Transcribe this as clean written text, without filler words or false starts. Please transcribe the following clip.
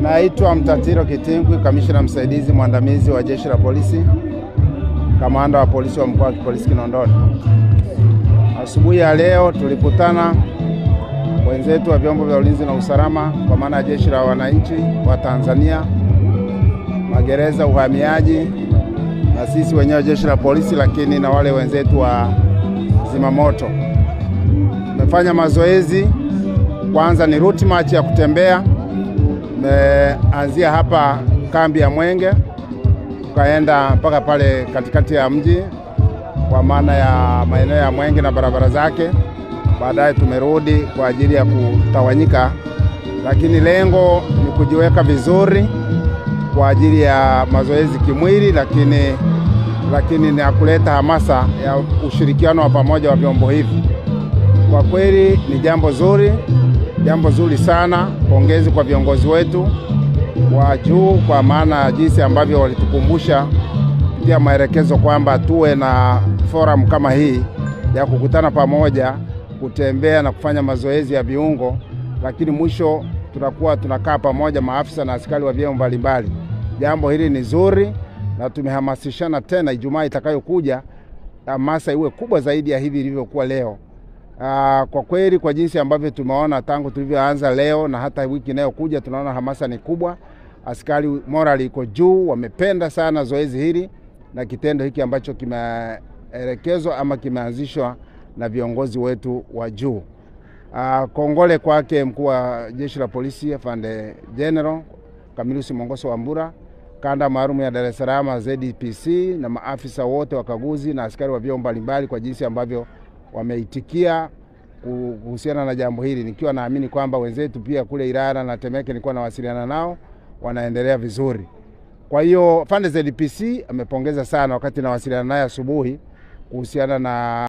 Naitwa Mtatiro Kitingwi, kamishna msaidizi mwandamizi wa Jeshi la Polisi, kamanda wa polisi wa mkoa wa Kipolisi Kinondoni. Asubuhi ya leo tulikutana wenzetu wa vyombo vya ulinzi na usalama, kwa maana ya Jeshi la Wananchi wa Tanzania, magereza, uhamiaji na sisi wenyewe Jeshi la Polisi, lakini na wale wenzetu wa zimamoto. Tumefanya mazoezi. Kwanza ni route march ya kutembea. Tumeanzia hapa kambi ya Mwenge tukaenda mpaka pale katikati ya mji, kwa maana ya maeneo ya Mwenge na barabara zake. Baadaye tumerudi kwa ajili ya kutawanyika, lakini lengo ni kujiweka vizuri kwa ajili ya mazoezi kimwili, lakini ni kuleta hamasa ya ushirikiano wa pamoja wa vyombo hivi. Kwa kweli ni jambo zuri, jambo zuri sana. Pongezi kwa viongozi wetu wa juu kwa maana jinsi ambavyo walitukumbusha kupitia maelekezo kwamba tuwe na forum kama hii ya kukutana pamoja, kutembea na kufanya mazoezi ya viungo, lakini mwisho tunakuwa tunakaa pamoja maafisa na askari wa vyeo mbalimbali. Jambo hili ni zuri na tumehamasishana tena Ijumaa itakayokuja hamasa iwe kubwa zaidi ya hivi ilivyokuwa leo. Kwa kweli kwa jinsi ambavyo tumeona tangu tulivyoanza leo na hata wiki inayokuja, tunaona hamasa ni kubwa. Askari morali iko juu, wamependa sana zoezi hili na kitendo hiki ambacho kimeelekezwa ama kimeanzishwa na viongozi wetu wa juu. Kongole kwake mkuu wa Jeshi la Polisi Afande General Camillus Mongoso Wambura, kanda maalum ya Dar es Salaam ZPC, na maafisa wote wakaguzi na askari wa vyeo mbalimbali kwa jinsi ambavyo wameitikia kuhusiana na jambo hili, nikiwa naamini kwamba wenzetu pia kule Ilala na Temeke nilikuwa nawasiliana nao, wanaendelea vizuri. Kwa hiyo Afande ZPC amepongeza sana wakati nawasiliana naye asubuhi kuhusiana na